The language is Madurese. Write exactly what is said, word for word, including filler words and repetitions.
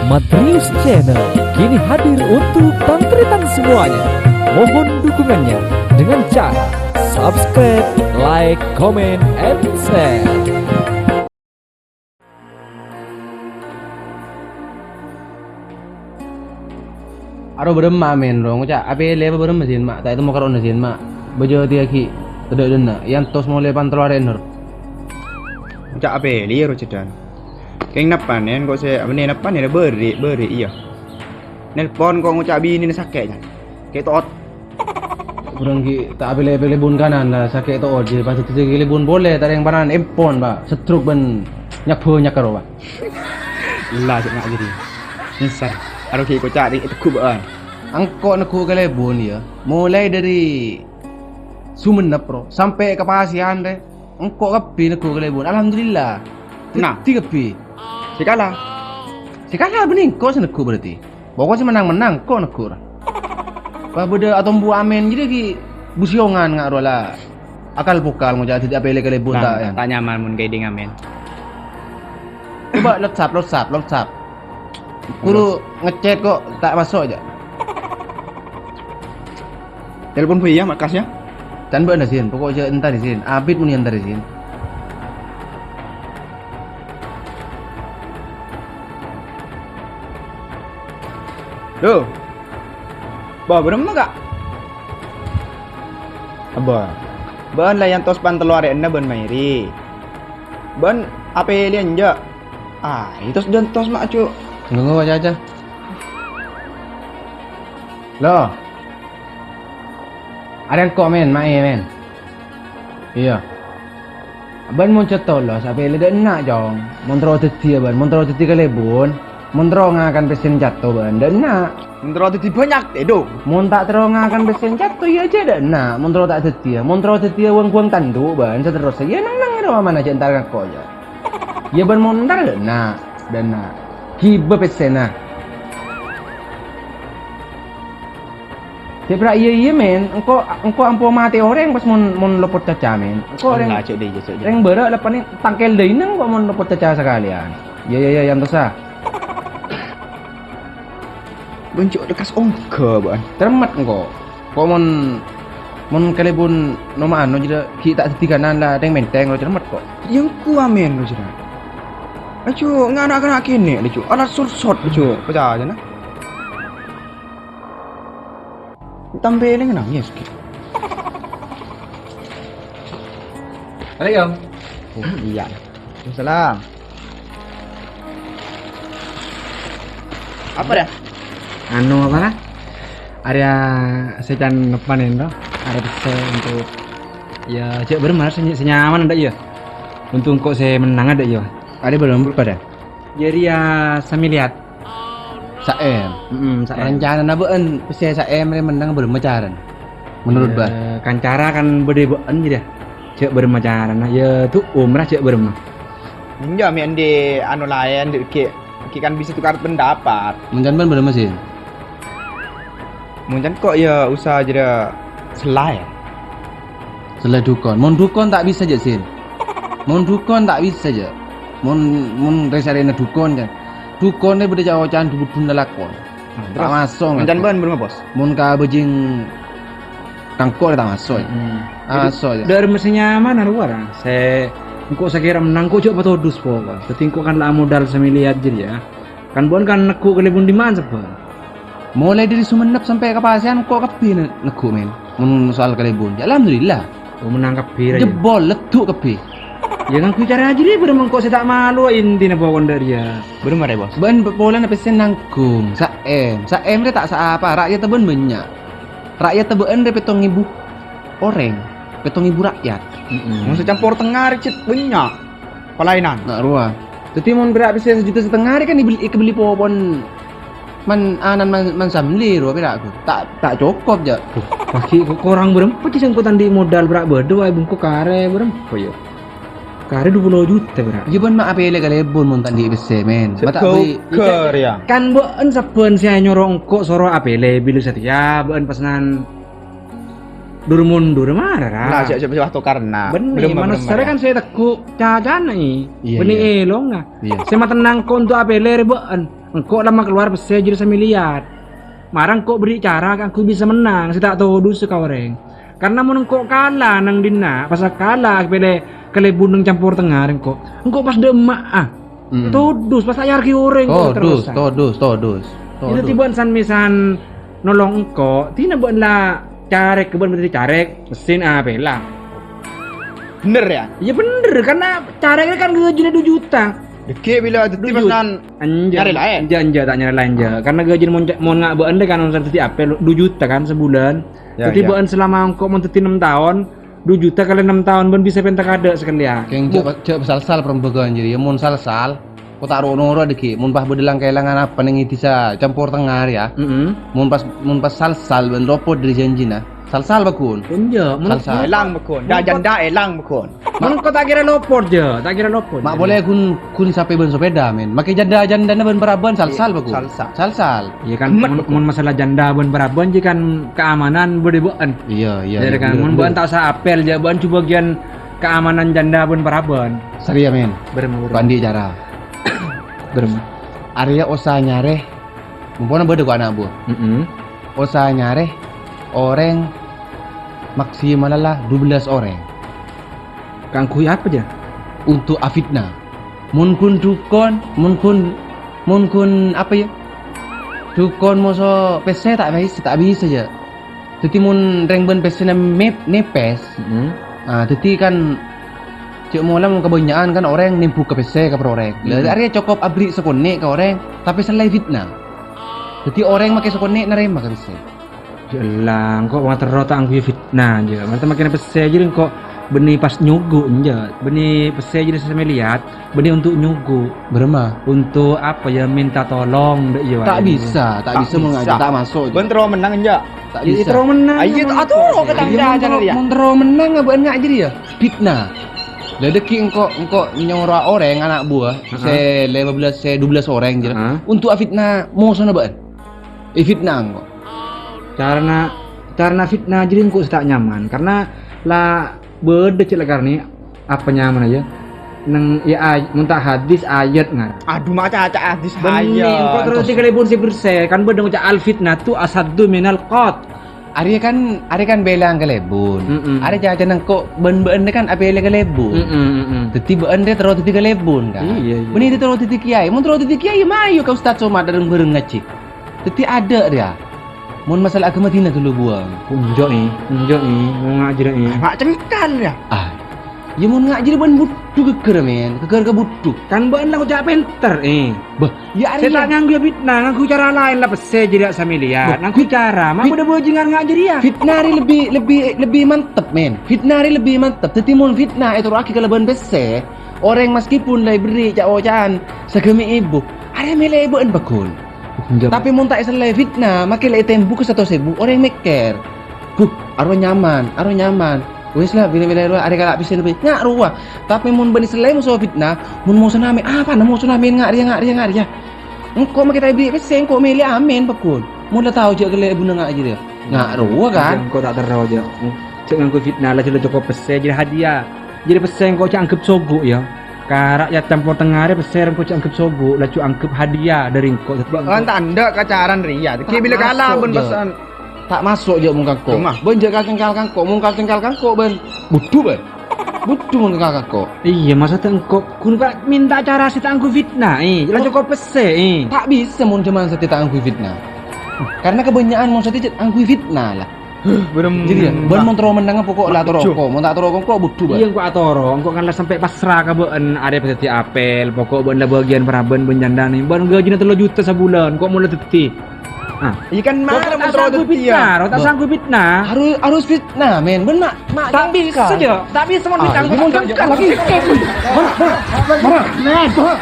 Madrius Channel kini hadir untuk tan-taretan semuanya. Mohon dukungannya dengan cara subscribe, like, comment, and share. Aro bârâmma, Men, ro? Ngoca' apèlè apa bârâmma, Sin, Ma'? Ta' ètemmo karo'na, Sin, Ma'. Bâjâ tèyaghi tadâ' dânna', èyantos molè pan tello arè, Nor. Ngoca' apèlè, ro, cèdhân. Kèng nappa, Nen, kok sè, apa, Nen, nappa, Nen, bâri', bâri', iyâ. Nelpon kok ngoca' binèna sakè', Jan. Kèto'ot. Orèng ghi' ta' apèlè-apèlè bun kanan la, sakè' to'ot jiyâ, pas dhâddhi kalèbun polè, ta' rèng panan empon, Pak. Stroke bân nyabâ nyakar, Pak. Ella, cè' ma' jârèya. Nyèsèr. Aro ghi' koca' rè' ètegghu' bâ'ân. Engko' negghu' kalèbun, yâ. Molaè dâri Sumenep, ro, sampè' ka Pasean, rè. Engko' kabbhi negghu' kalèbun. Alhamdulillah. Nah. Dhâddhi kabbhi. Sè kala. Sè kala bânnè engko' sè negghu' berarti. Pokok sè mennang-mennang, engko' negghu', ra. Pas bâdâ atombu amèn jârèya ghi' busiyongan nga' rowa la. Akal pokal ngoca' dhâddhi apèlè kalèbun. Nah, ta', ya? Ta' nyaman mon kaèdhing amèn. Coba WhatsApp, WhatsApp, WhatsApp. Buru ngechat kok ta' maso' jâ. Telepon bhâi yâ, Mak Kas yâ. Can bâ'na, Sin. Pokok jâ entar, Sin. Abit mon èentar, Sin. Loh. Bâ, bârâmma, Ka'? Abbâ. Bâ'ân la èyantos pan tello arè'na bân Mairi. Bân apèlèyan jâ. Ah, ètos jâ entos, Ma', Cu'. Nunggu aja, aja. Loh. Arèya engko', Men, Mae, Men. Iyâ. Bân mon cè' tolos, apèlè dâ' enna', Cong. Mon terro dhâddhiyâ, bân, mon terro dhâddhi kalèbun, mon terro ngakan pèssèna ca'to, bân, dâ' enna'. Mon terro dhâddhi bânnya', tèdung. Mon ta' terro ngakan pèssèna ca'to, iyâ jâ dâ' enna'. Mon terro ta' dhâddhiyâ, mon terro dhâddhiyâ wong-bông tandu', bân, saterrossa, iyâ neng-neng rowa mana jâ' entar ka engko' jâ. Iyâ, bân mon entar dâ' enna', dâ' enna'. Ghibâ pèssèna. Cè' pèra' iyâ, iyâ, Men. Engko', engko' ampo matè orèng pas mon, mon lopot caca, Men. Engko' orèng, Allah, cè' dâ' iyâ, cè' dâ' iyâ. Orèng bârâ' la panè tangkèl dâina engko' mon lopot caca sakalèyan. Iyâ, iyâ, iyâ, èyantosa. Bân cè' dhekkas ongghâ, bân. Cermet engko'. Ko' mon, mon kalèbun no-mano jârèya ghi' ta' dhâddhi kanan la teng-menteng lo cermet ko'. Iyâ engko' amèn lo jârèya. Ajo, nga' na'-kana' kènè' lo, Cu'. Alat sursot lo, Cu'. Pacajâna. Tampèlè nangès, Ki. Assalamualaikum. Iyâ. Waalaikumsalam. Apa, dah? Anu, apa, nah? Arèya sè can neppan ènto. Arèya pèssè untuk, ya, cè' bârâmma sè, sè nyaman, ndak, ya? Untuk engko' sè mennang, ndak, ya? Arèya bârâmma, dah? Jârèya samiliar. Sa-M. Mm-mm, sa-M. Rancanana bâ'ân pèssè sa-M rè mennang bârâmma carana? Menurut Bâ? Kan cara kan bâdâ è bâ'ân jârèya. Jâ' bârâmma carana, ya, tu'um ra jâ' bârâmma. Enjâ', mè' andi' anu laèn, ghi', ghi' kan bisa tukar pendapat. Mon can bâ'ân bârâmma, Sin? Mon can ko' ya usaha jârèya sella, ya. Sella dukon. Mon dukon ta' bisa jâ', Sin. Mon dukon ta' bisa jâ'. Mon, mon rè-sarèna dukon, kan. Dukon rè bâdâ ca'-oca'an budhuna lakon. Nah, ta' terros, maso', mon can bâ'ân bârâmma, Bos? Mon ka bâjing kangko' rè ta' maso', ya. Hmm. Ta' maso', ya. Dâri mè' sè nyaman, anu, wara. Sè engko' sakèra mennang, ko' jâ' patodus, pokok. Dâddhi engko' kan la modal samiliar jârèya. Kan bâ'ân kan negghu' kalèbun dimman sebbhân. Molaè dâri Sumenep sampè' ka Pasean ko' kabbhi ne-, negghu', Men. Mon soal kalèbun, ya alhamdulillah. Oh, mennang kabbhi, ra, ya? Jebbol, leddhu' kabbhi. Ya, ngangghuy cara jârèya bârâmma engko' sè ta' malo, intina pokon dâ' rèya. Bârâmma rè, Bos? Bâ'ân polana pèssè nangghung, sa-M. Sa-M rè ta' saapa, ra'yatta bâ'ân bânnya'. Ra'yatta bâ'ân rè pèttong èbu orèng, pèttong èbu ra'yat. Mm-mm. Mon sè campor tengnga rè cè' bânnya'. Palaènan. Na' rowa. Dâddhi mon pèra' pèssè sajuta satengnga rè kan èbel-, èkabelli popon man-, anan man-, man-, samlè rowa pèra' ko. Ta', ta' cokop, jâ'. Duh, paghi' ko-, korang bârâmpa jâ' sèngko' ta' andi' modal pèra' bâdâ wae bungko karè bârâmpa, ya. Karè dua puluh juta pèra'. Iyâ, bâ'ân ma' apèlè kalèbun mon ta' andi' pèssè, Men. Ma' ta' bâi. Kan bâ'ân sabbhân sè nyoro engko' soro apèlè bilâ satèya bâ'ân pesenan dur-mundur mara, ra. Nah, jâ', jâ', jâ' tokarna. Bânnè, bârâmma, manossa bârâmma, rè ya. Kan sè tegghu' cacana, i. Iyâ, bânnè iyâ. Èlonga. Iyâ. Sè matennang ko' onto' apèlè rè bâ'ân. Engko' la makalowar pèssè jârèya samiliyar. Mara engko' berri' cara kaangghuy bisa mennang, sè ta' todus ka orèng. Karna mon engko' kala nang dinna', pas kala pèlè kalèbun nang Campor Tengnga rè engko'. Engko' pas dâ' emma'a. Hmm. Todus, pas ta' èargâi orèng engko' Todus, terrosan. Todus, todus, Itu todus. Tiba san-mèsan nolong engko', dina bâ'na la carèk, bâ'na bâdâ carèk, mesin apèlla. Bener, ya? Iyâ bener, karna carèk kan gajina du juta. Dâgghi' bilâ dhâddhi Du juta. Pasan Enjâ', nyarè laèn. Enjâ', enjâ', ta' nyarè laèn, enjâ'. Karna gajina mon ca-, mon nga' bâ'na kan mon dhâddhi apèl du juta kan sabulân. Ya, Dhâddhi ya. Bâ'na selama engko' mon dhâddhi nem taon, du juta kalè nem taon bâ'na bisa pènta kadâ' sakalèyan. Kèng jhâ', Bu- jhâ' sal-sal parembhâghân jârèya. Mon sal-sal, ko ta' ro'-noro' dâgghi'. Mon pas bâdâ lang-kèlangan apa neng è dhisa Campor Tengnga rèya. Mm-mm. Mon pas, mon pas sal-sal bâ'na lopot dâri janjina. Sal-sal, Bagun. Enjâ', mon Sal-sal. Èlang, Bagun. Mon Jhâ-, jhâ' jhâ' èlang, Bagun. Mon engko' ta' kèra lopot, jhâ'. Ta' kèra lopot, Ma' jhâ'. Polè ghun, ghun sapè bân sapèda, men. Make jhâ-jhâna bân paraban, sal-sal, Bagus. Sal-sal. Sal-sal. Iyâ kan, Gemet, mon, Bagus. Mon masalah jhâ-jhâna bân paraban, jiyâ kan keamanan bâdâ bâ'na. Iyâ, iyâ, Jârèya kan, iyâ, mon iyâ. Bâ'na ta' osa apèl, jhâ' bâ'na jhubâ' ghiyân keamanan jhâ-jhâna bân paraban. Sarèya, men. Bârâmma, bârâmma. Ko' andi' cara. Bârâmma. Arèya osa nyarè, mompona bâdâ ko' ana' buwâ. Mm-mm. Osa nyarè orèng maksimal la dubellâs orèng. Kaangghuy apa, jâ? Untuk afitna. Mon ghun dhukon, mon ghun, mon ghun apa, ya? Dhukon moso pèssè ta' bisa, ta' bisa, jâ. Dhâddhi mon rèng bân pèssèna mep-, nepes, Mm-mm. ah, dhâddhi kan jhâ' mola mon kabânnya'an kan orèng nembhuk ka pèssè ka orèng. Lah, Mm-mm. Arèya cokop aberri' sakonè' ka orèng, tapè sallè fitna. Dhâddhi orèng make sakonè' narèma ka pèssè. Ya Allah, engko' wong terro ta' angghuy fitna, jâ. Mata makèna pèssè jârèya engko' bânnè pas nyogu, enjâ'. Bânnè pèssè jârèya sè samiliyar, bânnè untuk nyogu. Bârâmma? Untuk apa ya, minta tolong, dâ' iyâ. Ta' bisa, ta' bisa mon ngajhi, ta' maso', jâ. Bân terro mennang, enjâ'? Ta' bisa. Terro mennang. Ayo, mon atoro' ka engko'. Tang Iyâ, mon jâ-, jâ-, terro, ya. Mon terro mennang, bâ'na ngajhi, ya. Fitna. Lah, dâgghi' engko', engko' nyoro orèng ana' buwâ, Heeh. sè lèma bellâs, sè dubellâs orèng, jârèya. Heeh. Untuk afitna mosona bâ'na. Èfitna engko'. Carana, carana fitna jârèya engko' sè ta' nyaman, karna la bâdâ cè' la karnè apa nyamana, ya? Neng, ya, ay-, mon ta' hadis, ayat ngarang. Adhu, ma' caca hadis, Bânnè, ayat. Engko' terro sè kalèbun sè bersè, kan bâdâ ngoca' al-fitnatu asaddu minal qat. Arèya kan, arèya kan bâlâna kalèbun. Mm-mm. Arèya cacana engko' bân bâ'na kan apèlè kalèbun. Mm-mm, mm-mm. Dhâddhi bâ'na terro dhâddhi kalèbun, kan? Iyâ, iyâ. Bânnè terro dhâddhi kèyaè. Mon terro dhâddhi kèyaè, mayu ka ustad somad bhâreng-bhâreng ngajhi. Dhâddhi adâ' rèya. Mon masalah aghâma dina ghâllu buwâng. Enjâ', è. Enjâ', è. Mon ngajhi, è. Ma' cengkal, ya? Ah. Ya, mon ngajhi bân budhu ghâgghâr, men. Ghâgghâr ka budhu. Kan bâ'na la ngoca' pènter, è. Bâh, ya, arèya sè ta' ngangghuy fitna, ngangghuy cara laèn la pèssè jârèya samiliyar. Bâh, ngangghuy fit-, cara, ma' fit-, bâdâ bâjingan ngajhi rèya. Fitna rè lebbi, lebbi, lebbi mantep, men. Fitna rè lebbi mantep. Dhâddhi, mon fitna ètoro'aghi kalabân pèssè, orèng maskèpon la èberri' ca'-oca'an saghâmè' èbu, arèya mèlè èbâ'ân pagghun. Enjâ'. Tapè mon ta' èsallè fitna, makè la ètembhuk satos èbu, orèng mèkkèr, "Buh, arowa nyaman, arowa nyaman. Wes la, bilâ-bilâ rowa arèya kala' pèssèna bhâi." Nga' rowa. Tapè mon bânnè sallè moso fitna, mon mosona mè', apana mosona mè' nga' rèya, nga' rèya, nga' rèya. Engko' makè ta' èberri' pèssè, engko' mèlè amèn pagghun. Mon la tao jâ' ghellâ' èbuna nga' jârèya. Nga' rowa, kan? Engko' ta' terro jâ'. Jâ' ngangghuy fitna, la jâ' la cokop pèssè, jârèya hadiah. Jârèya pèssè engko' jâ' anggep sogo', ya. Ka ra'yat Campor Tengnga rè pèssè engko' jâ' anggep sogo', laju anggep hadiah dâri engko'. Dhâddhi engko' Kan ta' endâ' ka carana rèya. Dhâddhi bilâ kala bân ta' maso' jâ'. Pèssèna. Ta' maso' jâ' mon ka engko'. Coma. Bân jâ' kal-cengkal ka engko', mon kal-cengkal ka engko' bân. Budhu bân. Budhu mon kal-cengkal ka engko'. Iyâ, maksodda engko' ghun ka minta cara sè ta' angghuy fitna, è. La cokop pèssè, è. Ta' bisa mon jhâman satèya ta' angghuy fitna. Karena kabânnya'an mon satèya jâ' angghuy fitna, la. Bârâmma. Jârèya, bân mon terro mennang pokok la atoro' engko', mon ta' atoro' engko' budhu, bân. Iyâ, engko' atoro', engko' kan la sampè' pasra ka bâ'na, arèya pas dhâddhi apèl, pokok bâ'na la bâgiyân paraban bân jhândhâna, bân gajina tello juta sabulân, engko' mon la dhâddhi. Ah. Iyâ kan, engko' mara ta' mon terro sanggup dhâddhi, ya. Fitna, ta' sanggup fitna. Harus, harus fitna, men. Bân ma', ma' ta' bisa, jâ'. Ta' bisa mon fitna, engko' ta' bisa. Mara, mara, mara, mara.